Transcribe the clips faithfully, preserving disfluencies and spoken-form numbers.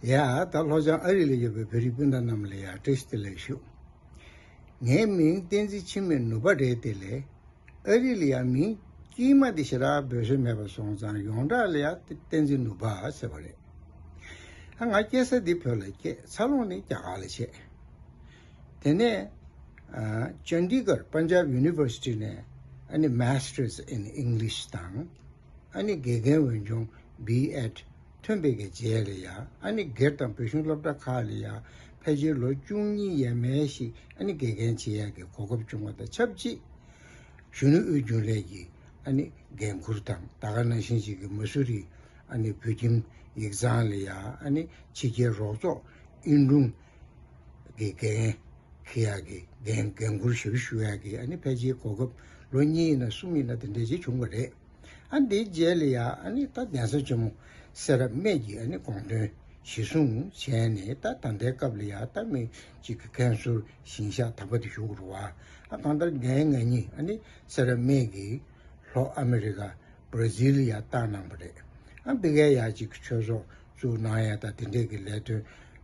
ཡ། ད་ལྷོ་བྱང་ཨ་རི་ལ་ཡོད་པའི་བོད་རིགས་སྤུན་ཟླ་རྣམས་ལ་ཡང་བཀྲ་ཤིས་བདེ་ལེགས་ཞུ། ངའི་མིང་བསྟན་འཛིན་འཆི་མེད་ནུས་པ་རེད་དེ་ལས། ཨ་རི་ལ་ཡང་མིང་དཀྱུས་མ་དེ་ཞེ་དྲག་འབོད་སྲོལ་མེད་པ་སོང་ཙང་ཡོངས་གྲགས་ལ་ཡང་བསྟན་འཛིན་ནུས་པ་ཟེར་བ་རེད། ཨ། ང་སྐྱེས་ས་འདི་བོད་ལ་སྐྱེས། འཚར་ལོངས་ནི་རྒྱ་གར་ལ་བྱས། དེ་ནས་ཨ། ཅན་ཌི་གར་Punjab University ནས་ཨ་ནི་Masters in English དང་། ཨ་ནི་དགེ་རྒན་འོས་སྦྱོང་B.Ed ཐོན་པའི་གི་རྗེས་ལ་ཡ། ཨ་ནི་སྒེར་དང་བོད་གཞུང་སློབ་གྲྭ་ཁག་ལ་ཡ་ཕལ་ཆེར་ལོ་བཅུ་གཉིས་ཡས་མས་ཤིག་ཨ་ནི་དགེ་རྒན་བྱེད་ཡ་གི་གོ་སྐབས་བྱུང་བ་དང་ཆབས་ཅིག་གཞོན་ནུ་དབུས་རྒྱུན་ལས་ཀྱི་ཨ་ནི་འགན་འཁུར་དང་། ད་ག་ནང་བཞིན་ཅིག་གི་མ་སུ་རི་ཨ་ནི་བོད་ཁྱིམ་ཡིག་ཚང་ལ་ཡ་ཨ་ནི་ཕྱི་རྒྱལ་རོགས་ཚོགས་ཨིན་དྲུང་གི་འགན་འཁྱེར་ཡ་གི་འགན་འགན་འཁུར་ཞབས་ཞུ་ཡ་གི་ཨ་ནི་ཕལ་ཆེར་གོ་སྐབས་ལོ་གཉིས་ཡིན་ན་གསུམ་ཡིན་ན་དེ་འདྲ་ཅིག་བྱུང་བ་རེད། ཨ། འདིའི་རྗེས་ལ་ཡ་ཨ་ནི་ད་གདན་ས་ཆེན་མོ་སེ་ར་སྨད་ཀྱི་ཨ་ནི་དགོངས་དོན་གཞི་བཟུང་བྱས་ནས། ད་ད་ལྟའི་སྐབས་ལ་ཡ་ད་མི་གཅིག་གི་མཁན་ཟུར་ཞིང་གཤེགས་དམ་པ་དེ་བཞུགས་རུ་བ། ཨ། གང་ལྟར་རྒན་ང་གཉིས་ཨ་ནི་སེ་ར་སྨད་ཀྱི་ལྷོ་ཨ་མི་རི་ཀ་བྷར་ཛིལ་ལ་ཡ་བཏང་གནང་བ་རེད། ཨ། འདི་གའི་ཡ་གཅིག་གི་ཆོས་ཚོགས་བཙུགས་གནང་ཡ་ད་དེ་འདྲས་ཀྱི་ལས་དོན་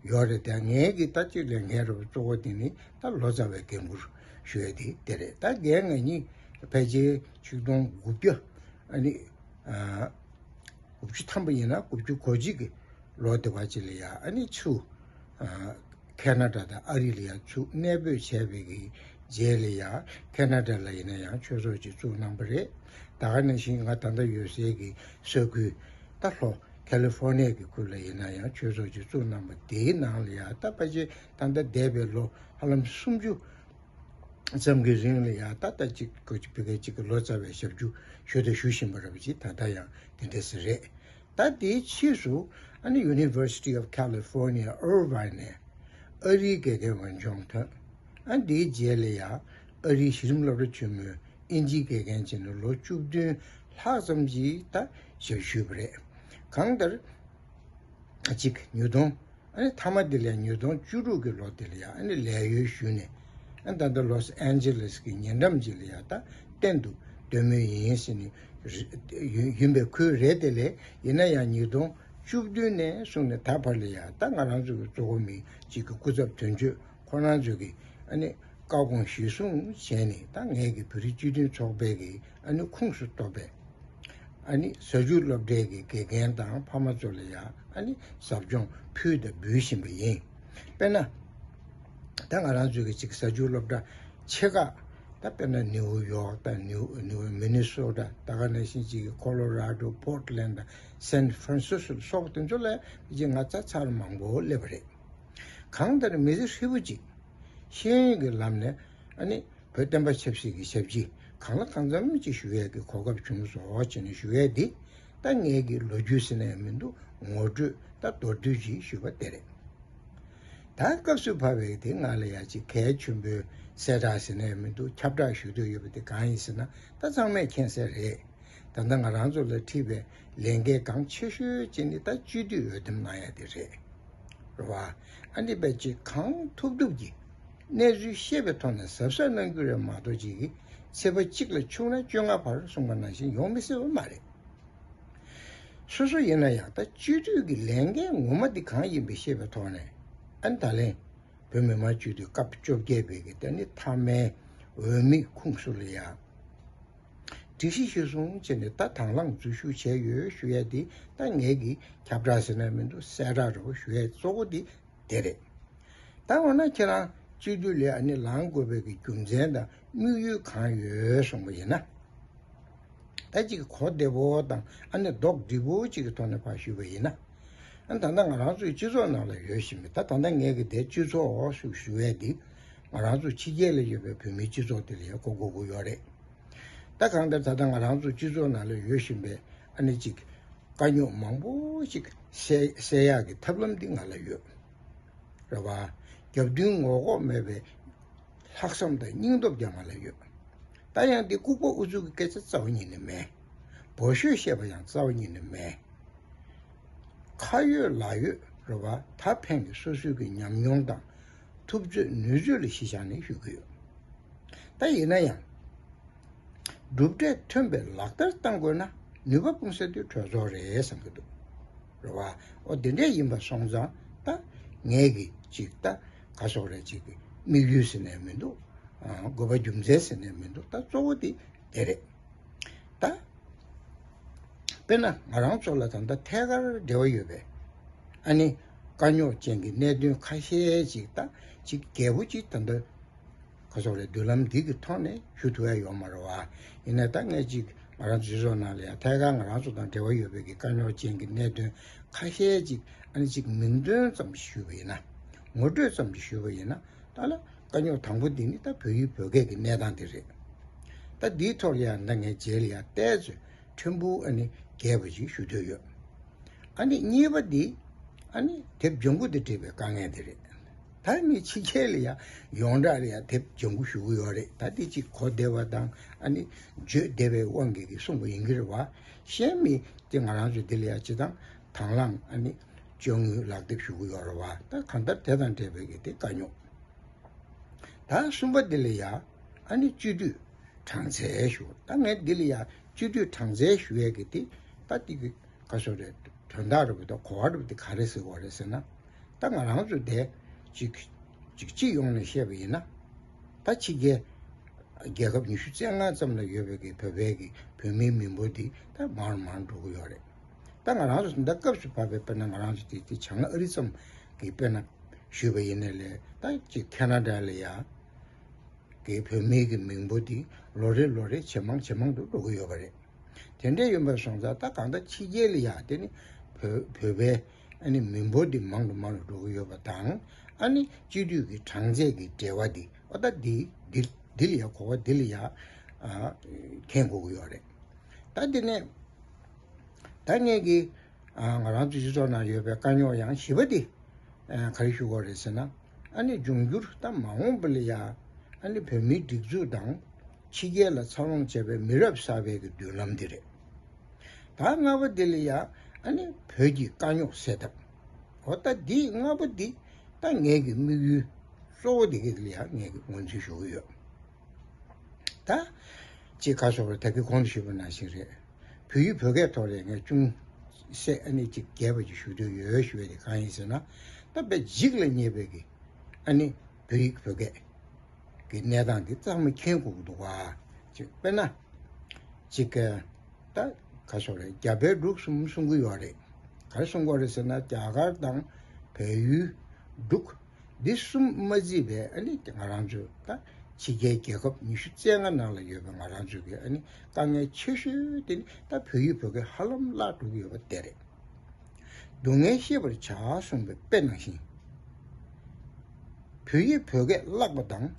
ཡོད་རེད་དེ། ངའི་གི་ད་གཅིག་ལས་འགན་རུ་གཙོ་བོ་དེ་ནི་ད་ལོ་ཙཱ་བའི་འགན་འཁུར་ཞུ་ཡ་དེ་དེ་རེད། ད་རྒན་ང་གཉིས་ཕལ་ཆེར་ཆིག་སྟོང་དགུ་བརྒྱ་ཨ་ནི་ཨ། དགུ་བཅུ་ཐམ་པ་ཡིན་ན་དགུ་བཅུ་གོ་གཅིག་གི་ལོ་དེ་བ་ཅིག་ལ་ཡ་ཨ་ནི་ཚུར་ཨ། ཁེ་ན་ཌ་དང་ཨ་རི་ལ་ཡ་ཚུར་གནས་སྤོས་བྱས་པའི་གི་རྗེས་ལ་ཡ་ཁེ་ན་ཌ་ལ་ཡིན་ན་ཡང་ཆོས་ཚོགས་ཅིག་བཙུགས་གནང་པ་རེད། ད་ག་ནང་བཞིན་ང་ད་ལྟ་ཡོད་སའི་གི་ས་ཁུལ་ད་ལྷོ་ཁ་ལི་ཧྥོར་ནི་ཡ་གི་ཁུལ་ལ་ཡིན་ན་ཡང་ཆོས་ཚོགས་ཅིག་བཙུགས་གནང་པ་དེའི་ནང་ལ་ཡ་ད་ཕལ་ཆེར་ད་ལྟ་འདས་པའི་ལོ་ཧ་ལམ་སུམ་ཅུ་ཙམ་གྱི་རིང་ལ་ཡ་ད་ལྟ་གཅིག་གོ་གཅིག་བི་གའི་གཅིག་གི་ལོ་ཙཱ་བའི་ཞབས་ཞུ་ཞུ་དང་ཞུ་བཞིན་པ་རེད་པ་ཅིག་ད་ལྟ་ཡང་དེ་འདྲ་ཟེར་རེད། ད་དེའི་ཕྱིས་སུ་ཨ་ནི་University of California Irvine ནས་ཨ་རིའི་དགེ་རྒན་འོས་སྦྱོང་ཐོན། ཨ། དེའི་རྗེས་ལ་ཡ་ཨ་རིའི་གཞི་རིམ་སློབ་གྲྭ་ཆེན་མོའི་ཨིན་ཇིའི་དགེ་རྒན་བྱས་ནས་ལོ་བཅུ་བདུན་ལྷག་ཙམ་ཅིག་ད་ཞབས་ཞུས་པ་རེད། གང་ལྟར་གཅིག་ཉིས་སྟོང་ཨ་ནི་མཐའ་མ་དེ་ལ་ཉིས་སྟོང་བཅུ་དྲུག་གི་ལོ་དེ་ལ་ཡ་ཨ་ནི་ལས་གཡོལ་ཞུས་ནས། ཨ། ད་ལྟ་ལོས་ཨན་ཇེ་ལེས་ཀྱི་ཉེ་འགྲམ་ཅིག་ལ་ཡ་ད་གཏན་དུ་སྡོད་མུས་ཡིན་ཟེར་ནས་ཡིན་པའི་ཁུལ་རེད་དེ་ལས། ཡིན་ན་ཡང་ཉིས་སྟོང་བཅུ་བདུན་ནས་བཟུང་ནས་ད་བར་ལ་ཡ་ད་ང་རང་ཚོ་གི་གཙོ་བོ་མི་གཅིག་གི་སྐུ་ཚབ་དོན་གཅོད་ཁོ་རང་ཚོ་གི་ཨ་ནི་བཀའ་དགོངས་གཞིར་བཟུང་བྱས་ནས། ད་ངས་ཀྱི་བོད་རིགས་སྤྱི་མཐུན་ཚོགས་པའི་གི་ཨ་ནི་ཁོངས་སུ་གཏོགས་པའི་ཨ་ནི་གཟའ་མཇུག་སློབ་གྲྭའི་གི་དགེ་རྒན་དང་ཕ་མ་ཚོ་ལ་ཡ་ཨ་ནི་ཟབ་སྦྱོང་ཕུལ་དང་འབུལ་བཞིན་པ་ཡིན། དཔེར་ན། ད་ང་རང་ཚོའི་གི་གཅིག་གཟའ་མཇུག་སློབ་གྲྭ་ཆེ་ཁག་ད་དཔེར་ན་ནིའུ་ཡོག་དང་ནིའུ་ནིའུ་མི་ནི་སོ་ཊ། ད་ག་ནང་བཞིན་གཅིག་གི་ཁོ་ལོ་ར་ཌོ། པོར་ཊ་ལེན་ཌ་དང་སན་ཧྥ་རན་སིས་ཀོ་ལ་སོགས་པ་དེ་ཚོ་ལ་གཅིག་ང་ཚ་ཚར་མང་པོ་སླེབས་པ་རེད། གང་ལྟར་མི་ཚེ་ཧྲིལ་པོ་གཅིག་ཤེས་ཡོན་གྱི་ལམ་ནས་ཨ་ནི་བོད་བསྟན་པ་ཆབ་སྲིད་ཀྱི་ཞབས་ཕྱི་གང་ལ་གང་འཚམ་ཅིག་ཞུ་ཡས་ཀྱི་གོ་སྐབས་བྱུང་སོང་བྱས་ནས་ཞུ་ཡས་འདི། ད་ངའི་གི་ལོ་རྒྱུས་ཟེར་ན་ཡང་མི་འདུག་ངོ་སྤྲོད་ད་མདོར་བསྡུས་ཅིག་ཞུས་པ་དེ་རེད། ད་སྐབས་སུ་བབས་པའི་དེ་ང་ལ་ཡ་གཅིག་གལ་ཆེན་པོའི་གསལ་བསྒྲགས་ཟེར་ན་ཡང་མི་འདུག་ཁྱབ་བསྒྲགས་ཞུ་འདོད་ཡོད་པ་དེ་གང་ཡིན་ཟེར་ན། ད་ཚང་མས་མཁྱེན་གསལ་རེད། ད་ལྟ་ང་རང་ཚོ་ལ་འཁྲི་བའི་ལས་འགན་གལ་ཆེ་ཤོས་གཅིག་ནི་ད་སྤྱི་འཐུས་འོས་འདེམས་གནང་ཡ་དེ་རེད། རེད་བ། ཨ་ནི་དཔེ་ཅིག་གང་ཐུབ་ཐུབ་ཀྱིས་གནས་ཚུལ་ཤེས་པའི་ཐོག་ནས་གཟབ་གཟབ་གནང་རྒྱུ་རེད་མ་གཏོགས། གཅིག་གིས་ཚེས་པ་གཅིག་ལ་ཆུང་ན་བཅོ་ལྔ་བར་གསུངས་པ་ནང་བཞིན་ཡོང་མི་སྲིད་པ་མ་རེད། སོ་སོ་ཡིན་ན་ཡང་ད་སྤྱི་འཐུས་ཀྱི་ལས་འགན་ངོ་མ་འདི་གང་ཡིན་པ་ཤེས་པའི་ཐོག་ནས། ཨ་ནི་ད་ལན་བོད་མི་མང་སྤྱི་འཐུས་སྐབས་བཅོ་བརྒྱད་པའི་གི་ད་ནི་མཐའ་མའི་འོས་མི་ཁུངས་སུ་ལ་ཡ་སྒྲིག་གཞི་གཞིར་བཟུང་བྱས་ནས་ད་དང་བླངས་འཛུལ་ཞུགས་བྱས་ཡོད་ཞུ་ཡས་འདི། ད་ངས་ཀྱི་ཁྱབ་བསྒྲགས་ཟེར་ན་མི་འདུག་གསལ་བསྒྲགས་རེད་བ་ཞུ་ཡས་གཙོ་བོ་འདི་དེ་རེད། ད་འོ་ན་ཁྱེད་རང་སྤྱི་འཐུས་ལ་ཨ་ནི་ལངས་དགོས་པའི་གི་རྒྱུ་མཚན་དང་དམིགས་ཡུལ་གང་ཡོད་གསུངས་པ་ཡིན་ན། ད་ཅིག་གོ་བདེ་པོ་དང་ཨ་ནི་མདོག་འགྲིག་པོ་ཅིག་གི་ཐོག་ནས་ཕར་ཞུས་པ་ཡིན་ན། ཨ་ནི་ད་ལྟ་ང་རང་ཚོའི་སྤྱི་ཚོགས་ནང་ལ་ཡོད་བཞིན་པའི། ད་ད་ལྟ་ངས་གི་དེ་སྤྱི་ཚོགས་འོག་ཞུ་ཞུ་ཡས་འདི་ང་རང་ཚོ་ཕྱི་རྒྱལ་ལ་ཡོད་པའི་བོད་མིའི་སྤྱི་ཚོགས་དེ་ལ་ཡང་གོ་དགོས་ཀྱི་ཡོད་རེད། ད་གང་ལྟར་ད་ལྟ་ང་རང་ཚོ་སྤྱི་ཚོགས་ནང་ལ་ཡོད་བཞིན་པའི་ཨ་ནི་ཅིག་དཀའ་རྙོག་མང་པོ་ཞིག་སེལ་སེལ་ཡག་གི་ཐབས་ལམ་འདི་ང་ལ་ཡོད། རེད་བ། རྒྱབ་མདུན་ངོ་ལྐོག་མེད་པའི་ལྷག་བསམ་དང་སྙིང་སྟོབས་ཀྱང་ང་ལ་ཡོད། ད་ཡང་འདི་ལྐུགས་པ་ཨུ་ཚུགས་ཀྱི་སྐད་ཆ་རྩ་བ་ཉིད་ནས་མེད། འབོ་ཤོད་བཤད་པ་ཡང་རྩ་བ་ཉིད་ནས་མེད། ཁ་ཡོད་ལག་ཡོད་རེད་བ། ད་ཕན་གྱི་སོ་སོའི་གི་ཉམས་མྱོང་དང་ཐུབ་ཚོད་ནུས་ཚོད་ལ་གཞི་བཞག་ནས་ཞུ་གི་ཡོད། ད་ཡིན་ན་ཡང་གྲུབ་འབྲས་ཐོན་པའི་ལག་བསྟར་བཏང་དགོས་ན་ནུས་པ་སྤུངས་ས་དེ་གྲོས་ཚོགས་རེད་བསམ་གྱི་འདུག་རེད་བ། ཨོ་དེ་འདྲས་ཡིན་པ་སོང་ཙང་ ངའི་གི་ཅིག་ད་ག་སོག་རེད། ཅིག་གི་དམིགས་ཡུལ་ཟེར་ནས་མི་འདུག། ཨ། དགོས་པ་རྒྱུ་མཚན་ཟེར་ནས་མི་འདུག། ད་གཙོ་བོ་དེ་དེ་རེད། ད་དཔེར་ན་ང་རང་ཚོ་ལ་ད་ལྟ་ཐད་ཀར་འབྲེལ་བ་ཡོད་པའི་ཨ་ནི་དཀའ་རྙོག་ཅན་གྱི་གནད་དོན་ཁ་ཤས་ཅིག། ད་ཅིག་རྒྱས་པོ་ཅིག་ད་ལྟ་ག་སོག་རེད། མདུན་ལམ་འདི་གི་ཐོག་ནས་ཞུ་ཐུབ་ཡ་ཡོད་མ་རེད་བ། ཡིན་ན་ད་ངས་ཅིག་ང་རང་ཚོའི་སྤྱི་ཚོགས་ནང་ལ་ཡང་ཐད་ཀར་ང་རང་ཚོ་དང་འབྲེལ་བ་ཡོད་པའི་གི་དཀའ་རྙོག་ཅན་གྱི་གནད་དོན་ཁ་ཤས་ཅིག་ཨ་ནི་ཅིག་མིང་འདོན་ཙམ་ཞུས་པ་ཡིན་ན། ངོ་སྤྲོད་ཙམ་ཞུས་པ་ཡིན་ན། ད་ལ་དཀའ་རྙོག་དང་པོ་འདི་ནི་ད་བོད་ཡུལ་བོད་སྐད་ཀྱི་གནས་སྟངས་དེ་རེད། ད་འདིའི་ཐོག་ལ་ཡང་ད་ངས་རྗེས་ལ་ཡང་ཏོག་ཙམ་ཕྲན་བུ་ཨ་ནི་རྒྱས་པ་ཞིག་ཞུ་འདོད་ཡོད། ཨ་ནི་གཉིས་པ་འདི་ཨ་ནི་དེབ་ལྗང་ཁུ་འདི་བྲིས་པའི་དཀའ་ངལ་དེ་རེད། ད་ནི་ཕྱི་རྒྱལ་ལ་ཡང་ཡོངས་གྲགས་ལ་ཡང་དེབ་ལྗང་ཁུ་ཞུ་གི་ཡོད་རེད། ད་དེ་ཅིག་གོ་བདེ་བ་དང་ཨ་ནི་བརྗོད་བདེ་བའི་དབང་གིས་གསུངས་པ་ཡིན་གྱི་རེད་བ། གཞན་མི་དེ་ང་རང་ཚོ་འདི་ལ་ཡང་སྤྱི་བཏང་དང་བླངས་ཨ་ནི་སྤྱོད་དངུལ་ལག་དེབ་ཞུ་གི་ཡོད་རེད་བ། ད་གང་ལྟར་དེ་དང་འབྲེལ་བའི་གི་དེ་དཀའ་རྙོག། ད་གསུམ་པ་འདི་ལ་ཡ་ཨ་ནི་སྤྱི་འཐུས་གྲངས་ཚད་ཞུ། ད་ངས་འདི་ལ་ཡ་སྤྱི་འཐུས་གྲངས་ཚད་ཞུ་ཡས་ཀྱི་དེ་ད་དེ་གི་ག་སོ་རེད། དོན་དག་རེད་པ། ད་གོ་བ་རེད་པ། དེ་ག་རེ་ཟེར་བ་རེད་ཟེར་ན། ད་ང་རང་ཚོ་དེ་ཅིག་ཅིག་སྤྱི་ཡོངས་ནས་བཤད་པ་ཡིན་ན། ད་ཕྱི་རྒྱལ་རྒྱལ་ཁབ་ཉི་ཤུ་རྩ་ལྔ་ཙམ་ལ་ཡོད་པའི་གི་བོད་པའི་གི་བོད་མིའི་མི་འབོར་འདི་ད་མང་རུ་མང་རུ་འགྲོ་གི་ཡོད་རེད། ད་ང་རང་ཚོ་ད་སྐབས་སུ་བབས་པའི་དཔེར་ན་ང་རང་ཚོ་དེ་དེ་བྱང་ཨ་རི་ཙམ་གི་དཔེར་ན་ཞུས་པ་ཡིན་ནའི་ལས། ད་ཅིག་ཁེ་ན་ཌ་ལ་ཡ་གི་བོད་མིའི་གི་མི་འབོར་འདི་ལོ་རེ་ལོ་རེ་ཇེ་མང་ཇེ་མང་དུ་འགྲོ་གི་ཡོད་པ་རེད། དེ་འདྲ་ཡིན་པ་སོང་ཙང་ད་གང་ལྟར་ཕྱི་རྒྱལ་ལ་ཡ་དེ་ནི་བོད་བོད་པའི་ཨ་ནི་མི་འབོར་འདི་མང་དུ་མང་དུ་འགྲོ་གི་ཡོད་པ་དང་། ཨ་ནི་སྤྱི་འཐུས་ཀྱི་གྲངས་ཚད་ཀྱི་འབྲེལ་བ་འདི་ཨོ་ད་འདི་འདི་འདི་ལ་ཡ་གོ་བ་འདི་ལ་ཡ་ཨ་འཁྱེར་དགོས་ཀྱི་ཡོད་རེད། ད་འདི་ནས་ད་ངས་ཀྱི་ཨ་ང་རང་ཚོའི་སྤྱི་ཚོགས་ནང་ཡོད་པའི་དཀའ་རྙོག་ཡང་བཞི་པ་འདི་ཨ་ག་རེ་ཞུ་དགོས་རེད་ཟེར་ན། ཨ་ནི་འབྱུང་འགྱུར་ད་མ་འོངས་པ་ལ་ཡ་ཨ་ནི་བོད་མིའི་སྒྲིག་འཛུགས་དང་ཕྱི་རྒྱལ་ལ་འཚར་ལོངས་བྱས་པའི་མི་རབས་གསར་པའི་གི་མདུན་ལམ་འདི་རེད། ད་ལྔ་པ་འདི་ལ་ཡ་ཨ་ནི་བོད་ཀྱི་དཀའ་རྙོག་སེལ་ཐབས། འོ་ད་འདི་ལྔ་པོ་འདི་ད་ངའི་གི་དམིགས་ཡུལ་གཙོ་བོ་འདི་གི་ལ་ཡ་ངས་གི་ངོས་འཛིན་ཞུ་གི་ཡོད། ད་ཅིག་ཁ་སོ་བར་ད་གི་གོང་དུ་ཞུས་པ་ནང་བཞིན་རེད། བོད་ཡིག་བོད་སྐད་ཐོག་ལ་ངས་ཅུང་ཟད་ཨ་ནི་ཅིག་རྒྱས་པ་ཅིག་ཞུ་འདོད་ཡོད་ཞུ་བའི་དེ་གང་ཡིན་ཟེར་ན། ད་དཔེ་འཇིག་ལ་ཉེ་བའི་གི་ཨ་ནི་བོད་ཡིག་བོད་སྐད་གི་གནས་སྟངས་འདི་གཙང་མ་མཁྱེན་དགོས་ཀྱི་འདུག་ག། ཅིག་དཔེར་ན་ཅིག་གི་ད་ག་སོག་རེད། རྒྱ་བལ་འབྲུག་གསུམ་གསུང་གི་ཡོད་རེད། ག་རེ་གསུང་གི་ཡོད་རེད་ཟེར་ན། རྒྱ་གར་དང་བལ་ཡུལ་འབྲུག་འདི་གསུམ་མ་བརྩིས་པའི་ཨ་ནི་ང་རང་ཚོ་ད་ཕྱི་རྒྱལ་རྒྱལ་ཁབ་ཉི་ཤུ་རྩ་ལྔ་ནང་ལ་ཡོད་པའི་ང་རང་ཚོ་གི་ཨ་ནི་དཀའ་ངལ་ཆེ་ཤོས་དེ་ནི་ད་བོད་ཡིག་བོད་སྐད་ཧ་ལམ་བརླག་འགྲོ་གི་ཡོད་པ་དེ་རེད། སྡུག་བསྔལ་ཤེས་པར་བྱ་གསུངས་པའི་དཔེ་ནང་བཞིན། བོད་ཡིག་བོད་སྐད་བརླག་པ་དང་།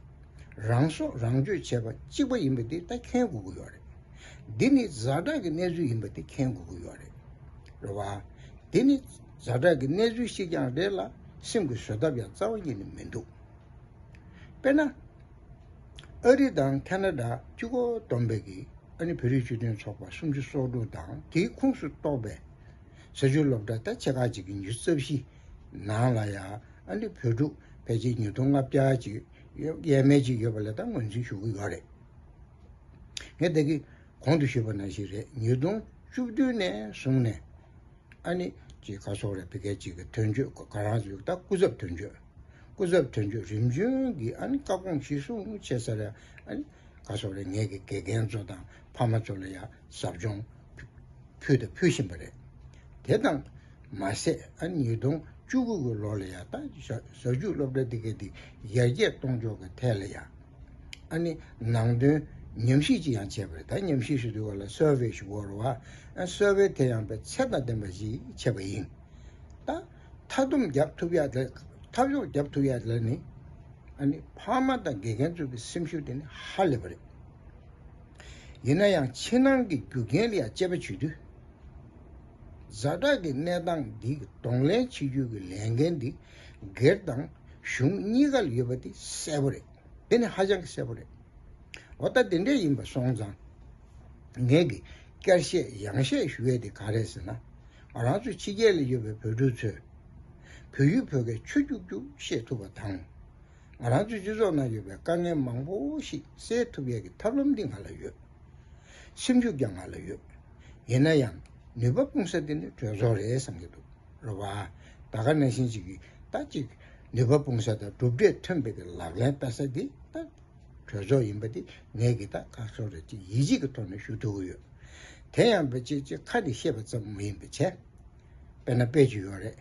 རང་སྲོག་རང་གཅོད་བྱས་པ་གཅིག་པ་ཡིན་པ་དེ་ད་མཁྱེན་དགོས་ཀྱི་ཡོད་རེད། འདི་ནི་ཛ་དྲག་གི་གནས་ཚུལ་ཡིན་པ་དེ་མཁྱེན་དགོས་ཀྱི་ཡོད་རེད། རེད་བ། འདི་ནི་ཛ་དྲག་གི་གནས་ཚུལ་ཞིག་ཀྱང་རེད་ལ། སེམས་ཀྱི་བཟོད་ཐབས་ཡང་རྩ་བ་ཉིད་ནས་མི་འདུག། དཔེར་ན། ཨ་རི་དང་ཁ་ན་ཌ་གཅིག་གོ་བསྡོམས་པའི་གི་ཨ་ནི་བོད་རིགས་སྤྱི་མཐུན་ཚོགས་པ་སུམ་ཅུ་སོ་དྲུག་དང་དེའི་ཁོངས་སུ་གཏོགས་པའི་ས་ཆུ་སློབ་གྲྭ་ད་ཆེ་ཁག་ཅིག་གི་ཉི་ཤུ་རྩ་བཞི་ནང་ལ་ཡ་ཨ་ནི་བོད་ཕྲུག་ཕལ་ཆེར་ཉིས་སྟོང་ལྔ་བརྒྱ་ཅིག་ཡས་མས་ཅིག་ཡོད་པ་ལ་ད་ངོས་འཛིན་ཞུ་གི་ཡོད་རེད། ངས་ད་གི་གོང་དུ་ཞུས་པ་ནང་བཞིན་རེད། ཉིས་སྟོང་བཅུ་བདུན་ནས་བཟུང་ནས། ཨ་ནི་ཅིག་ག་སོག་རེད། ཕ་གི་ཅིག་གི་དོན་གཅོད་ག་རང་ཚོའི་ད་སྐུ་ཚབ་དོན་གཅོད། སྐུ་ཚབ་དོན་གཅོད་རིམ་བྱོན་གྱི་ཨ་ནི་བཀའ་དགོངས་གཞིར་བཟུང་བྱས་ཚར་རེད། ཨ་ནི་ག་སོག་རེད། ངེད་ཀྱི་དགེ་རྒན་ཚོ་དང་ཕ་མ་ཚོ་ལ་ཡ་ཟབ་སྦྱོང་ཕུལ་དང་ཕུལ་བཞིན་པ་རེད། དེ་དང་མ་ཟད་ཨ་ནི་ཉིས་སྟོང་བཅུ་དགུ་གི་ལོ་ལ་ཡ་ད་ཞ་ཞ་ཆུ་སློབ་གྲྭ་འདི་གའི་འདི་ཡར་རྒྱས་གཏོང་ཕྱོགས་ཀྱི་ཐད་ལ་ཡ། ཨ་ནི་ནང་དོན་ཉམས་ཞིབ་ཅིག་ཡང་བྱས་པ་རེད། ད་ཉམས་ཞིབ་ཞུ་དུས་སྐབས་ལ་སར་ཝེ་ཞུ་དགོས་རེད་བ། ཨ་སར་ཝེ་དེ་ཡང་དཔེ་ཚད་དང་ལྡན་པ་ཞིག་བྱས་པ་ཡིན། ད་མཐའ་སྡོམ་རྒྱབ་ཐུབ་ཡ་དེ། མཐའ་སྡོམ་རྒྱབ་ཐུབ་ཡ་དེ་ནི་ཨ་ནི་ཕ་མ་དང་དགེ་རྒན་ཚོ་གི་སེམས་ཤུགས་དེ་ནི་ཧ་ལས་པ་རེད། ཡིན་ན་ཡང་ཕྱི་ནང་གི་རྒྱུ་རྐྱེན་ལ་ཡང་དཔྱད་པ་བྱེད་དུས། ཛ་དྲག་གི་གནས་སྟངས་འདི་གདོང་ལེན་བྱེད་རྒྱུ་གི་ལས་འགན་འདི་སྒེར་དང་གཞུང་གཉིས་ཀ་ལ་ཡོད་པ་དེ་གསལ་པོ་རེད། དེ་ནི་ཧ་ཅང་གི་གསལ་པོ་རེད། འོ་ད་དེ་འདྲ་ཡིན་པ་སོང་ཙང་། ངས་ཀྱི་བསྐྱར་བཤད་ཡང་བཤད་ཞུ་ཡས་དེ་ག་རེད་ཟེར་ན། ང་རང་ཚོ་ཕྱི་རྒྱལ་ལ་ཡོད་པའི་བོད་ཕྲུག་ཚོས་བོད་ཡིག་བོད་སྐད་ཆུ་རྒྱུག་རྒྱུག་ཤེས་ཐུབ་པ་དང་། ང་རང་ཚོའི་སྤྱི་ཚོགས་ནང་ཡོད་པའི་དཀའ་ངལ་མང་པོ་ཞིག་སེལ་ཐུབ་ཡས་ཀྱི་ཐབས་ལམ་འདི་ང་ལ་ཡོད། སེམས་ཤུགས་ཀྱང་ང་ལ་ཡོད། ཡིན་ན་ཡང་ནུས་པ་སྤུངས་ས་དེ་ནི་གྲོས་ཚོགས་རེད་བསམ་གྱི་འདུག། རེད་བ། ད་ག་ནང་བཞིན་ཅིག་གི་ ད་ཅིག་ནུས་པ་སྤུངས་ས་དང་གྲུབ་འབྲས་ཐོན་པའི་གི་ལག་ལེན་བསྟར་ས་འདི་ད་གྲོས་ཚོགས་ཡིན་པ་འདི་ངས་གི་ད་ཁ་ཕྱོགས་རེ་ཅིག་ཡིད་ཆེས་ཀྱི་ཐོག་ནས་ཞུ་ཐུབ་ཀྱི་ཡོད། དེ་ཡང་བེད་སྤྱད་ཅིག་ཁ་ནས་བཤད་པ་ཙམ་མ་ཡིན་པ་བྱས། དཔེར་ན་དཔེ་ཅིག་ཡོད་རེད།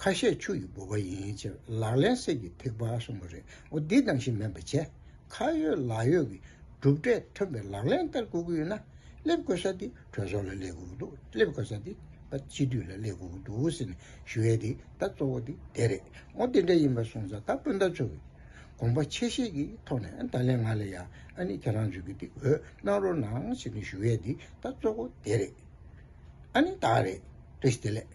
ཁ་བཤད་ཆུ་ཡི་ལྦུ་བ་ཡིན་ཅེས་ལག་ལེན་གསེར་གྱི་ཐིགས་པ་གསུངས་པ་རེད། འོ་འདི་ནང་བཞིན་མིན་པ་བྱས། ཁ་ཡོད་ལག་ཡོད་ཀྱི་གྲུབ་འབྲས་ཐོན་པའི་ལག་ལེན་བསྟར་དགོས་ཀྱི་ཡོད་ན། སླེབས་དགོས་ས་དེ་གྲོས་ཚོགས་ལ་སླེབས་དགོས་ཀྱི་འདུག་སླེབས་དགོས་ས་དེ་ད་སྤྱི་འཐུས་ལ་སླེབས་དགོས་ཀྱི་འདུག་ཟེར་ནས་ཞུ་ཡས་དེ་ད་གཙོ་བོ་དེ་དེ་རེད། འོ་དེ་འདྲ་ཡིན་པ་སོང་ཙང་ད་སྤུན་ཟླ་ཚོ་གི་དགོངས་པ་ཆེ་བཞེས་ཀྱི་ཐོག་ནས་ད་ལན་ང་ལ་ཡ་ཨ་ནི་ཁྱེད་རང་ཚོ་གི་དེ་འོས་གནང་རོགས་གནང་ཟེར་ནས་ཞུ་ཡས་དེ་ད་གཙོ་བོ་དེ་རེད། ཨ་ནི་ད་རེད། བཀྲ་ཤིས་བདེ་ལེགས།